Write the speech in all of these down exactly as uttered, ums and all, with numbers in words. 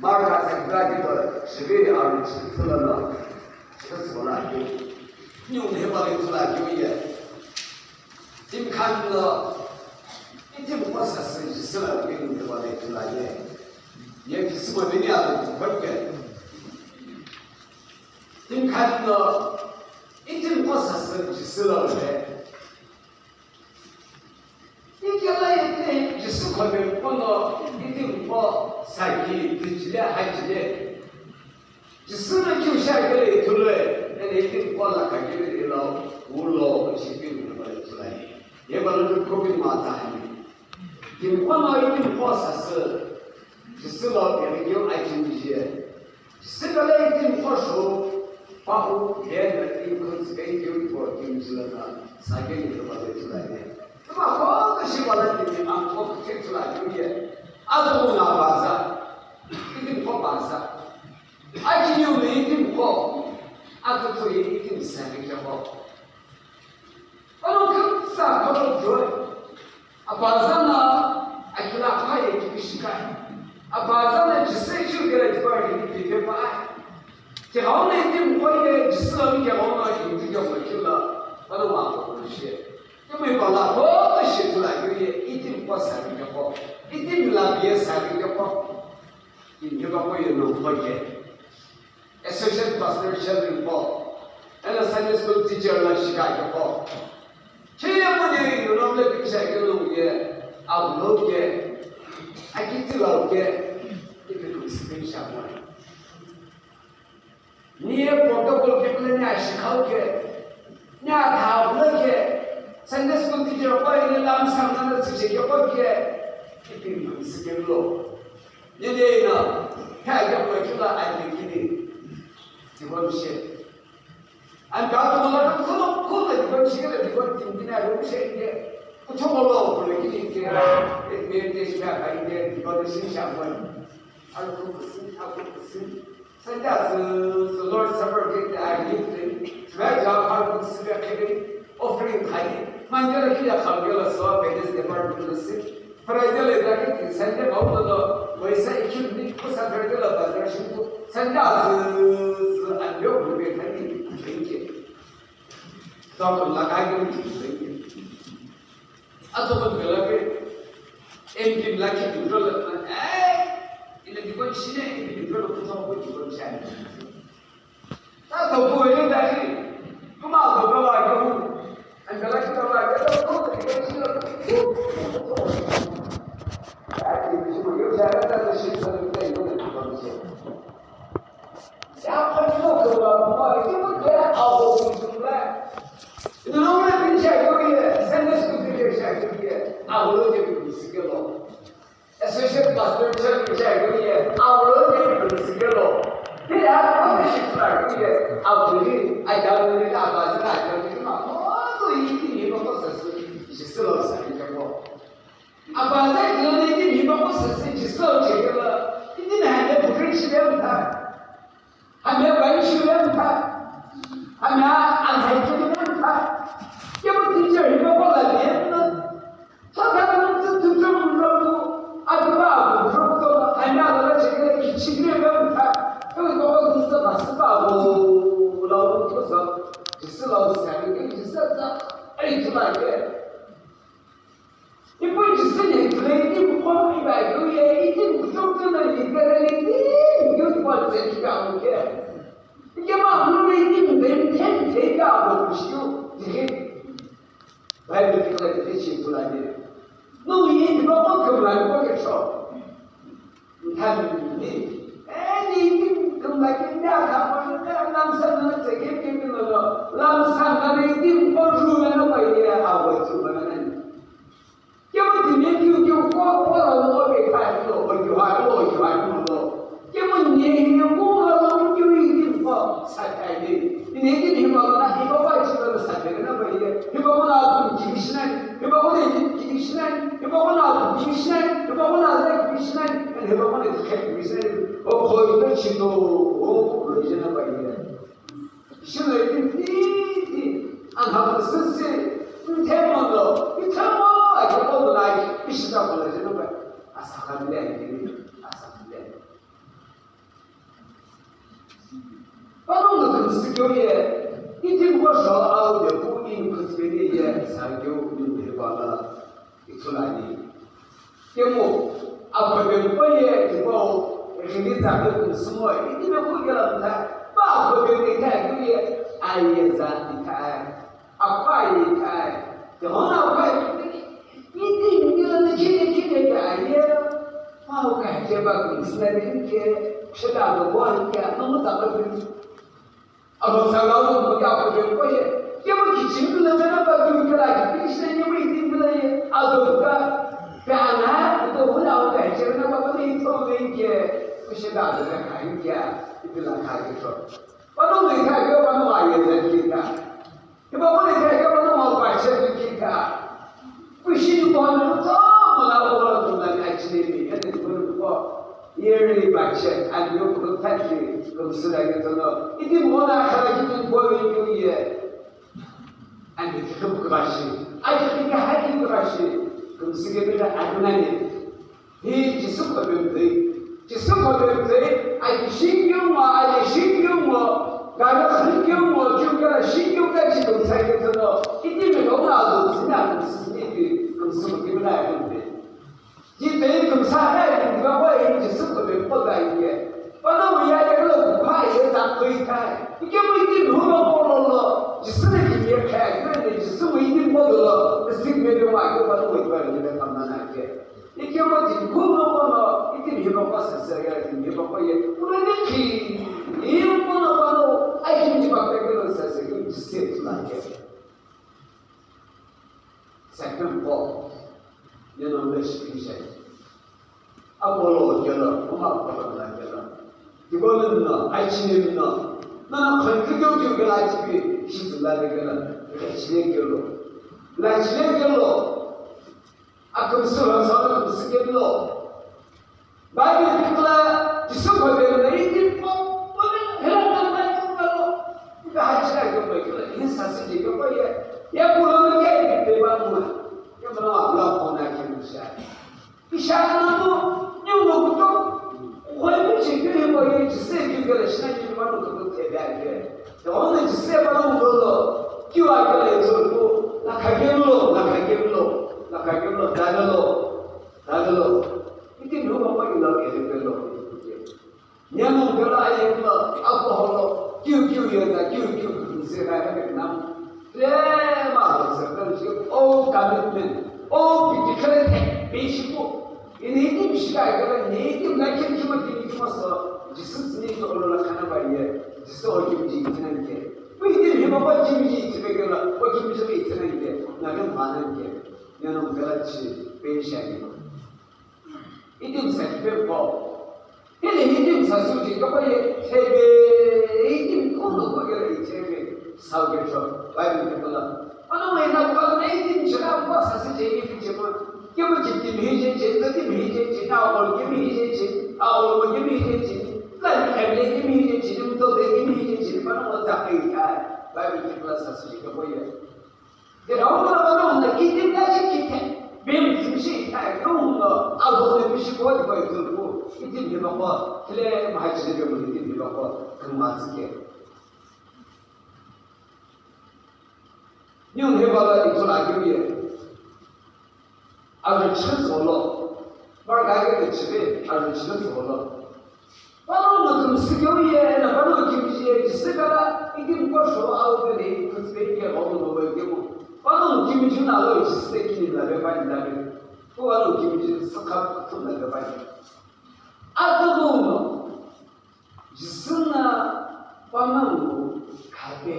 Marka sakibra kito shivi aru chithulono chithulono keu. Niu mhepale ithulu akeu ye. Timi khami lo itimi qo sasü Jisü lo keu mhepale ithulu ye. Ye kisima bini alo kukhoke. Timi khami lo itimi qo sasü Jisü lo le. Ikela ite Jisü khomeri pono itimi qo saki tijile hajile. Jisü no kiu shi akele ithulu, eno itimi qo la kakele ilo, ulo, ishi itimi qo ithulu. Ye balo tu kopi ma ta hani. Itimi qo no itimi qo sasü. Jisü lo kele kiu akimi je. Jisü kele itimi qo sho, pahu, ye na itimi qo sike kiu ko itimi jila na, sake ni ko bale ithulu ye. Tuma qo to shi bala itimi an qo ke ithulu ye. Atu na baza. Itimi qo baza. Akiniu ni itimi qo. Atu to ye itimi sake qo. Ono kümtsa kholo joy. Abaza na akila khaye kibishika. Abaza na Jisü chukela jibari kibe pa. Keghauna itimi qo ye Jisü lo keghauna kibi keghauna kila. Ono wa ko shi. Timi bala ko shi tula ye itimi qo sa kegho. Itimi la ye sa kegho. Inhiba ko ye no ko ye. Associate Pastor Sheldon Paul, eno Sunday School teacher la shikha keqo. Chile mo ne yunam le picture ke lo ye, avlog ke, akiti lo ke, ipi kum sipin shamon. Ni ye protocol ke kule ni ashikhau ke, ni athavlo ke, Sunday School teacher ko ile lam samna na tsuche keqo ke, ipi kum sipin lo. Nene ina, kaya kwa kila ani kini. Devotion. An ka to la ko ko ko devotion ke devotion tin din a devotion ke. Ko to lo ko le kini ke. Meditation ka ka ke devotion sha kwa. Al ko sin, al ko sin. Sanja the Lord's Supper ke a gift. Sanja har ko sin ke offering khai. Manjala kila khamjala so business department lo sin. Friday le dagi Sunday baulo do, waisa ikhi ni ko Saturday la bazar shuku, Sunday azü zü anbyo gulbe thani thank you. Doctor la kai gulbe thank you. Ato ko gala ke, M P la ki dukro la, eh, ina dikon shine, ina dukro la kusa ko dikon shine. Ta to ko yo da shi. Kuma ko ka wa ko. An ka la shi ka wa ko ko ko ko shi. Ya ko ko ko ko ma ki ko ke a ko ko ko la. Ina no me pin sha ko ye. Sunday school teacher sha ko ye. A lo ke ko si ke lo. Associate Pastor Church Church ye, our Lord Jesus Christ, ye lo. Ye ya ko ni shi kula ye, our Lord, a ya ni ka ba sa ka ni ma. Oh, to yi ni ni ko sa su, shi su lo sa ni ko. A ba sa ni ni ni ko sa su, shi su che ke lo. Ni na ne bu shi de ta. Hami ya bai shi le mtha. Hami ya alhai shi le mtha. Kemu teacher hi ko la le mtha. Sa ka mtha tu tu tu tu. Adu ba tu tu tu. Hami ya la che ke ki chi le mtha. Kemu ko ko tu ta ba sa ba ko. La ko sa. Jisü la sa ni jisü sa. Ai tu ma ke. Ipu Jisü ni ithulu itimi qo ivaikeu ye itimi kutomo kutomo literally itimi youth politics ipikeu ke. Ikemu aghulu no itimi then ten theipe avo kushiu tiki. Bible ithulu itimi shi ithulu ani. No ye ni qo kemlani qo kesho. Nthamini, eni, kümlakini akhapani, lamsana tsekekemi lono, lamsana iti mpoju mena paye awo tsumana nani. Kemu timi kiu kiu ko, ko lo lo ke kai lo, o kiu ha lo, o kiu ha lo. Kemu ni ni ko lo lo kiu iti ko, sa kai ni. Ni ni ni ko lo na, ni ko pa chi lo sa kai na paye. Hipaqo no akuni kivi shi nani, hipaqo no iti kivi shi nani, hipaqo no akuni kivi shi nani, hipaqo no aza kivi shi nani, and hipaqo no iti kivi shi nani. O khoyi no chito, o khoyi jena paye. Shilo iti iti, anha sisi, ntemo no, itemo, akemo no lai, ishita ko jena paye. Asa khamile iti. Sikeu ye, itimi qo sho au de pu in khusipeni ye sakeu in hipala ithulu ani. Kemu, aphobempo ye tipau, ghili tsa pe kumsumo, itimi pu kela mtha, pa aphobempo itha keu ye, aye za itha ai, akwa ye itha ai, tehona akwa ye itha ai, itimi kela na kine kine pe aye, pa uka hije pa kumsina ni ke, shela do bo ye, no mo ta pa kumsina. Alo sala lo mo ya ko je ko ye. Ye mo ki chim la tana ba du kala ki, ki shi ye mo itin kala ye. Ado ka. Pe ana, do hula o ka je na ba ko ni to me ke. Ko she da da ka in ke. Ipi la ka ke so. Ba no me ka ke ba no ma ye da ki ka. Ke ba ko ni ka ke ba no ma ba che ki ka. Kushi ni kuhana kutomo na kuhana kumla ni achine ni, kati kuhana kuko. Yeri bache, anyo kuko tati, kumsula ke tono. Iti mona khala ki tun kuhana ni ye. Ani kikhe kukashi. Ani kikhe haki kukashi. Kumsike bila anunani. Hi Jisu khobemtei. Jisu khobemtei, aki shingyu ngo, aki shingyu ngo, gari khingyu ngo, kyuka shingyu ka chi kumsa ke tono. Iti me lo na do, sina kumsini ki, kumsu ki na kumbe. Ki te kumsa ka ki ba ko e Jisu khobem ko ga ye. Pano mo ya ke lo ku pa ye ta ko i kai. Ike mo iti lo ko lo lo. Jisu ne ki ye ka, Jisu mo iti mo lo. Sik me lo wa ko pano mo ko ni le kamna na ke. Ikemu timi kumo kono, itimi hipaqo sese, itimi hipaqo ye, kuno ni khi, ikono pano, ai kimi tipa pekelo sese, kimi tise tulake. Second Paul, yeno leshi kimshe. Apollo kelo, kuma Apollo na kelo. Tikono no, ai chini no, no no khonki kyo kyo kela chipi, shi tulake kelo, la chile kelo. La chile kelo. Akumsü rangsa lo kumsü kelo. Bible tikla Jisu khobem na iti po, po na hela na na iti po lo. Ika hachira yo po kelo, in sasi je yo po ye. Ya po lo ke iti pe ba mo. Ya mo la po na ke mo sha. Isha na mo, nyu mo kuto. Khoi mo che ke mo ye Jisu ke ke shina ke mo to ko te ba ke. Ono Jisu ba lo lo lo, kiu a kele itsuru, la kagelo, la kagelo, la kagelo, dagelo, dagelo. Iti numa pa ila kele pelo. Nyamo kela ayekelo, alcohol, kiu kiu yeza, kiu kiu, se ka ka nam. Le ma lo se ka ji, all commitment, all piti kele te, bishiku. Ini iti bishika kele, ni iti na kele kima kele kima so, Jisu ni to lo la kana ba ye, Jisu o kele ji tina ke. Wi iti ni ba ba kele ji tina ke la, o kele ji tina ke, na ke ma na ke. Nyano kela chi, pe sha ke. Iti sa ki pe ko. Hili hili sa su ji ko ye thebe, hili ko no ko ye thebe. Sa ke cho, Bible ke la. Ano mai na ko na hili chira ko sa si je ni fi je ko. Ke mo ji ti mi je je, ta ti mi je je, na ko ke mi je je, a ko mo ke mi je je. La ni ke le ke mi je je, mo to de ke mi je je, pa no ta ke ta. Bible ke la sa si je ko ye. Derauna vano na kitim na chikite. Bim zimshi ta yungo. Alo ne bishi ko di ko yungo. Kitim de bako. Kile mahachine be mo kitim de bako. Kama zike. Nyun he bala ito la kiye. Arüchhü zolo. Pargage de chibe arüchhü zolo. Pano no kümsü keu ye, na pano kimiji ye, Jisü kala, ikim kosho au kele, kümsü keu ye, au no bai kemu. Pano no kimiji na lo, Jisü de kini la be bai la be. Ko pano kimiji sükha kuthu la be bai. Atumu no, Jisü na pano no kabe.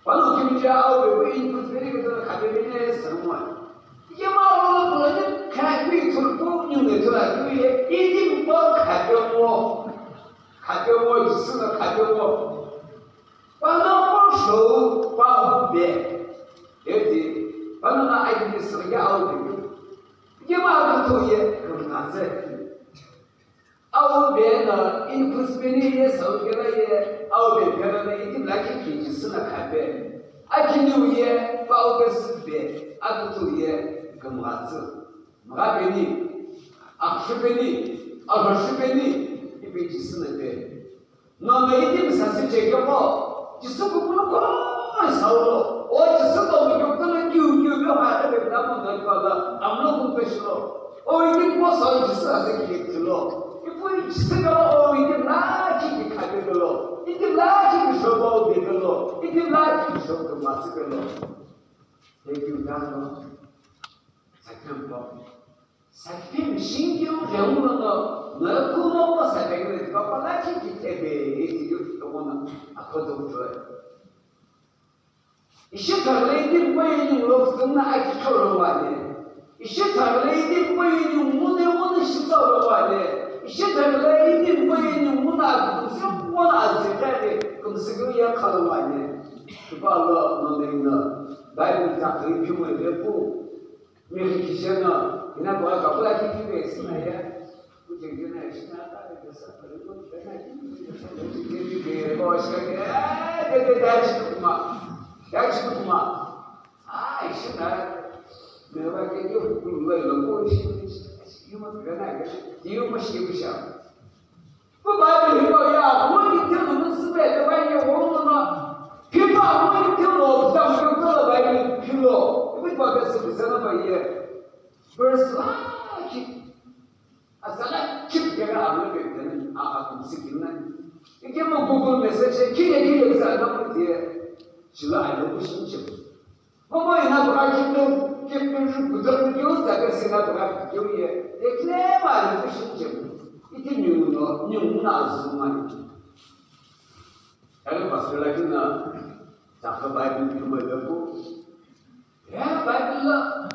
Pano kimiji au be, in kuthu kele kuthu khape mine sangwa. Ye ma lo lo lo ni khape thulpu nyunge thula keu ye, itim po khape mo. Khape mo, Jisü na khape mo. Pano po sho pa hu be. Eti, pano na ai ni sangya au be. Ye ma kuthu ye, kuthu na se. Au be na in khuspeni ye sau kela ye, au be kela na iti laki ki Jisü na khape. Akiniu ye, pa au be sü be, atutu ye, kümghatsü. Mgha beni, akhshu beni, akhshu beni, ipi Jisü na be. Nono itimi sasü chekeqo, Jisü kupunu koi saulo, o Jisü tomo kyoktolo kiu kiu vyo ha ebe ptamo doi pala, amlo kumpe shilo. O itimi po sau Jisü ase kile tilo. Ipu Jisü kala o itimi lakhi ki khapekelo, itimi lakhi ki shoba obekelo, itimi lakhi ki shoba masükelo. Thank you, God. Sakhampa. Sakhe machine keu ghengu lono, na kumo ko sakhe ghengu, papa la ki ki tebe, e ti yu to mona, a ko to to. Ishi tharle iti mpo yeni ulo kutumna aki koro wale. Ishi tharle iti mpo yeni mune mune shita lo wale. Ishi tharle iti mpo yeni mune akutumse mpo na azekare, kumsigu ya kalo wale. Kupa lo no mena, Bible ta kri pimo lepu. Mighi kisheno, ina bua kakula kiki pe sina ya. Kujengena ishina ta pe sa pe ko pe na kiki pe sa pe kiki pe ko shake. Eh, de de da chi kuma. Da chi kuma. Ah, ishina. Me wa ke yo ku lo lo ko shi. Yo ma pe na ke. Yo ma shi ku sha. Pu Bible hipau ye, Aghungu ni thilo no süpe, Bible ye Aghungu no, hipau Aghungu ni thilo, Psalm keu thilo, Bible philo, ipu tipau pe sü püzü no pa ye. Verse lakhi, asala khip kera Aghungu pe tene, a, a, kum sikimna. Ikemu Google message, khile khile sa na pu ye, chila ayo kushin chim. Momu ina bukha kipteu, kipteu ju kudo keu, tsaka sina bukha keu ye, ye kile ma ni kushin chem. Iti niu no, niu na azu ma ni. Alo pastor la kina, tsaka Bible keu ma leku. Ya Bible la,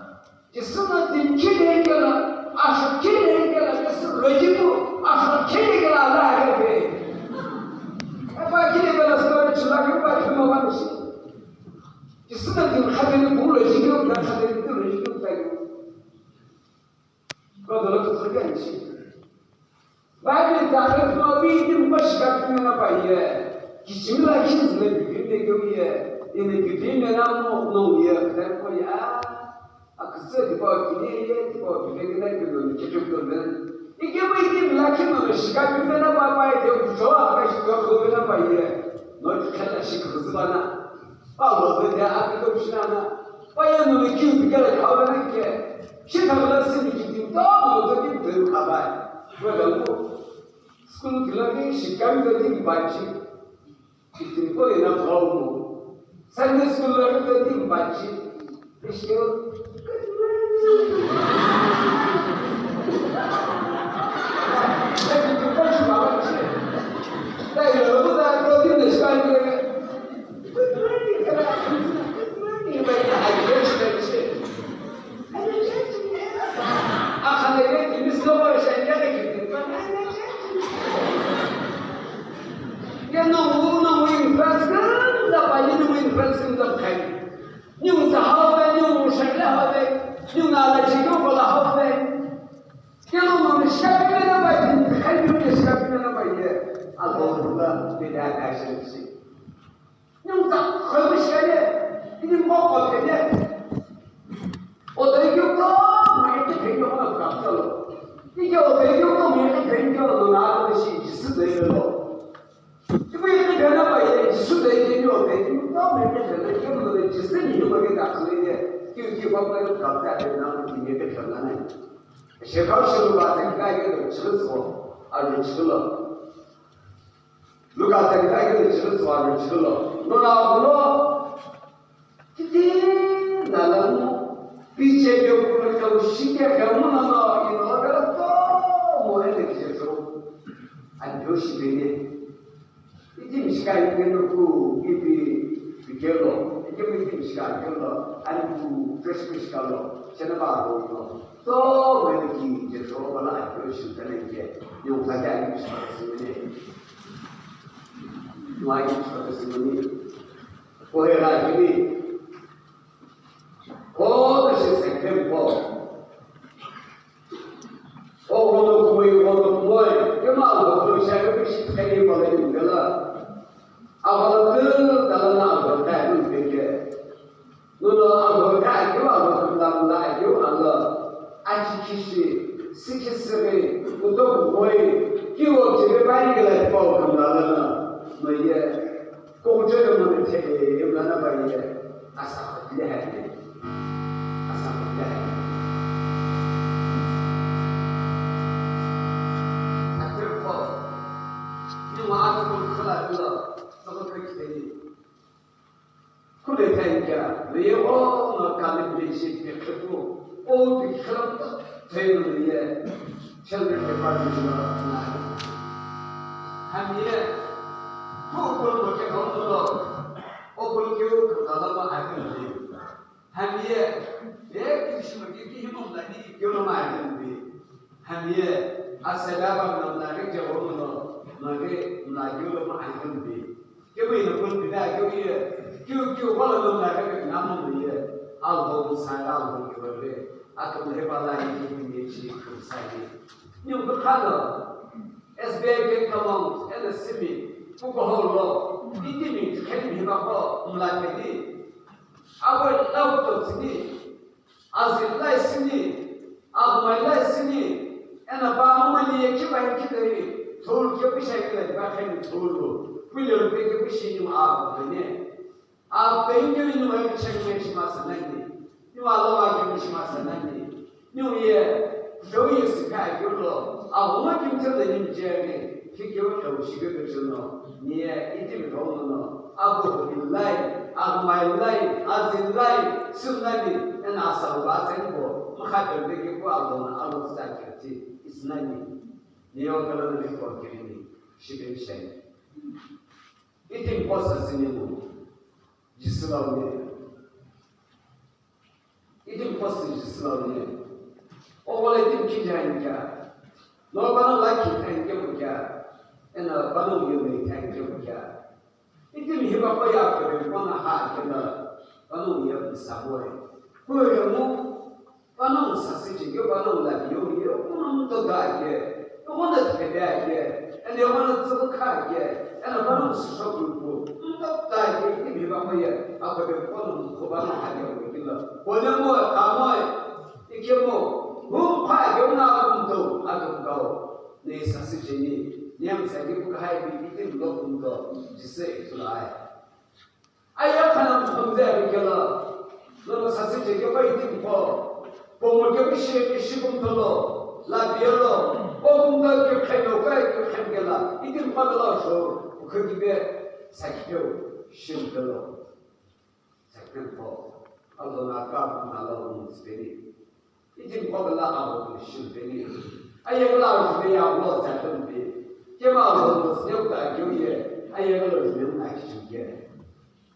Jisü na tim kile kela, asho kile kela, Jisü rojibu, asho kile kela la ya be. Apa kile kela sura chula keu pa keu ma ba ni shi. Jisü na timi khatini pu lo jikeu, na khatini pu lo jikeu tayo. Ko dolo tu khabi ani shi. Bible ta khabi ma bi timi ko shika timi na pa ye. Kichimi la kichimi le bi timi de keu ye. Ine bi timi na mo no ye. Ka ko ya. Aküsü tipau kini ye, tipau kini kina kino ni kichuk kino. Ikemu ikemu lakhi no shika kina na pa pa ye, kucho aka shika kina pa ye. No khala shika kuzbana. Pa lo de ya aka ko shina na. Pa ye no ni kiu kala kau na ke. Shika kala sini kitim to no to kitim ka ba. Ko da ko. School kila ki shika kina kitim ba chi. Kitim ko ina ko mo. Sunday school la kitim ba chi. Ishi. Ningu tsa hau ve, ningu shakla hau ve, ningu na la chikeu ko la hau ve. Kelo no ni shakla na ba, ningu khan ni shakla na ba ye. Alhamdulillah, bida ka shi shi. Ningu tsa khalu shale, ni mo ko kene. O dai keu to, ma ke khe yo na ka tsalo. Ni ke o dai keu to, ma ke khe yo na ko shi, shi dai lo. Ipu iqi bena pa ye, Jisü de ye yo de, ipu to me ke de, ke mo de, Jisü ni yo ke da khule ye, ki, ki pa pa yo ka ta de na mo ki ye ke khana na. She ka shi lo ba se ka ye de, Jisü so, a ni Jisü lo. Luka se ka ye de, Jisü so, a ni Jisü lo. No na lo, Titi nalamu, piche pyo kuno kyau shike kemu nono ino bela to mo ene kijesu. Anjo shibene. Iti mishika ike no ku ipi pikelo. Ike mi iti mishika pikelo. Ani ku fresh mishika lo. Chena ba ro ino. To mo ene kijesu bala anjo shibene ke. Yo kaja ani mishika simene. Yo ani mishika simene. Kohera jini. Kono shi sekempo. O kono kumoi, kono kumoi. Kema lo kono shi kemi shi kemi pala ni bela. Avala tu dala na avala ta ni beke. Nono avala ta kema avala tu dala na ayo ala. Achi kishi. Sikhisüghi, kutoku koi, kiwo chebe pai kela tipau khamla lana, no ye, kokuchelo no mithele, yemlana pai ye, asa khutle hai. Asa khutle hai. Athirpo, ni wa athirpo khala bilo, sabo khaiteni. Khule thaikya, reye ghono kali bile shi kekhepu, o bikhala thayino reye, children department lo na. Hamiye, pu opul mo ke ghono lo, opul keu kala ma akin le. Hamiye, e kishimo ki ki himo mla ki keu lo ma akin le. Hamiye, asala ba mla mla ke ghono lo, ma ke mla keu lo ma akin le. Keu ina kun pida keu ye, keu keu wala lo na ka na mo ye, albo mo sa albo keu re, atum he bala ye keu ye chi kun sa ye. Ni ko khalo, S B I ke kamong, ena simi, ku ko ho lo, iti mi khel mi ba ko, mla ke di. Abo lau to sini, Azil lai sini, agumai lai sini, ena pa mumani ye kiba ye kidai, thul ke pisha kidai ba khani thul lo, pile lo pe ke pishi ni ma agumai ne. Agumai ke ni ma ke chang me shima sanani, ni ma lo wa ke shima sanani, ni ye, lo ye sika ke lo, agumai ke mtsa ni je ke, ke ke lo shi ke ke no, ni ye, iti mi lo no. Abu bilai, agmai lai, azil lai, sunani, ena asal ba sen ko, mkha de ke ko alo na alo sa ke ti, isnani. Ni yo kala ni ko ke ni, shi bin shen. Itim ko sa sini mo. Jisla ne. Itim post jisülo ne. Oghole itim kija inikya. No pano la ki thanke mukya. Ena pano yo me thanke mukya. Itim hiba ko ya ko be pano ha ke na. Pano yo sa boy. Ko yo mo. Pano sa si ji yo pano la yo yo. Ko no to ga ke. Ko na te ga ke. Ena yo na tsukha ke. Ena pano su so ku. Mtata ke itim hiba ko ya. Ako be pano ko pano ha ke ko kila. Ko ne mo ka mo. Ikemu, hum kha yona akumto, akumkau. Ne sasi jeni, nyam sagi kukhai bi itim lo kumto, jise itulai. Aya khana mkhumze abikela, lono sasi jeni ko itim ko, pomo ke bishe ke shikumtolo, la bielo, o kumto ke khelo kai ke khengela, itim ko lo sho, ukhibe sakyo, shimtolo. Second call. Alona kapu na lo umu tsipeni. Itim ko la abo shilpeni. Aye la ume ya lo zatumbi. Kema lo snyok ta kyuye. Aye lo ume na kyuye.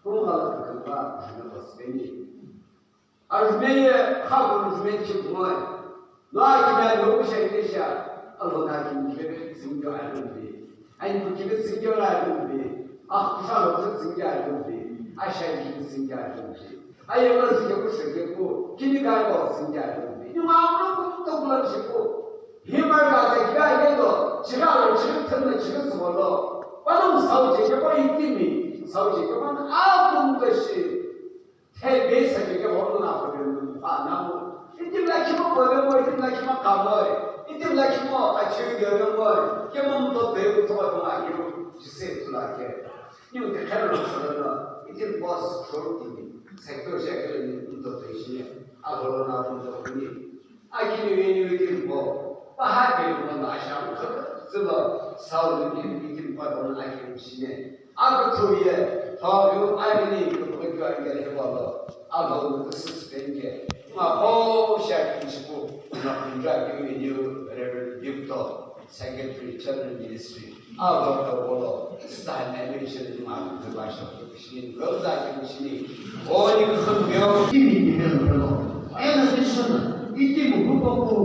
Kuma la kamba na tsipeni. Arumeye khapu ume chimoi. No akimya lo kusha ikesha, alo na akimya kebe tsingyo ayonde. Ayi kebe tsingyo ayonde. Ah, kusha lo tsingyo ayonde. Asha kebe tsingyo ayonde. Ayi lo tsingyo kusha kebe, kini ka lo tsingyo ayonde. Ni ma lo kuto kula shiko. Hima ka se kya yedo, chira lo chira tana chira solo. Pano sauje ke ko itimi, sauje ke pano akum kashi. Thebe sa ke ke hono na ko de mo pa na mo. Itim la kimo ko de mo, itim la kimo ka mo. Itim la kimo a chiri de mo. Ke mo to de ko to ma ke mo. Jise tu la ke. Ni te khalo sa na. Itim boss short ni. Sector share ni to de shi. A hono na to ni. Akini veni itim ko, paha keni ko na asha ko, tsilo, Saul ni itim ko na akini shine. Akuthu ye, tho yu akini ko ko kyo akini he bolo. Alo ko sis penke. Ma ko sha kini shiku, na kunja kyo ni Reverend Victor, Secretary Children Ministry. Ava ka bolo, sta na me shi ni ma ka ba sha ko shi ni ko za ki shi ni. O ni ko ko yo. Kimi ni me lo lo. Ena ni shona, iti mo ko ko ko,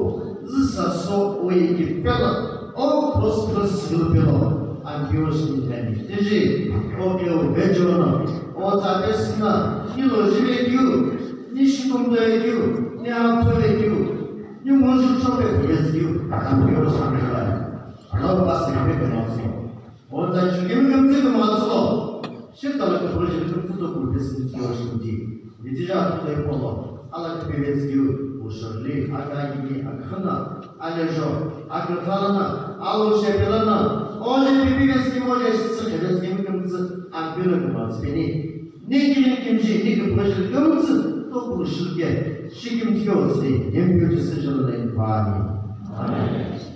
zi sa so o yi ki pela. O cross cross yo pela. An yo shi ni ni. Teji, o ke o be jo na. O za be sina, ni lo ji be kyu, ni shi kum be kyu, ni ha to be kyu, ni mo ju cho be be kyu. An yo shi ni la. Alo ba se be ke no so. Onza chukimi kümtsü kümtsü lo. Shitala kümtsü kümtsü to kurbe sini kiyo shimdi. Nitija athu le polo. Ala kümtsü kiyo. Ushurli, aga yini, aga khana. Alejo, akütha lono, alo shepe lono, oje pipi kesi kimoje shitsü khele kemi kümtsü, ampilo kümtsü peni. Ni kimin kimji, ni kümtsü, to kushilke, shikim tyo si, empyo jisi jalo le pani. Amen.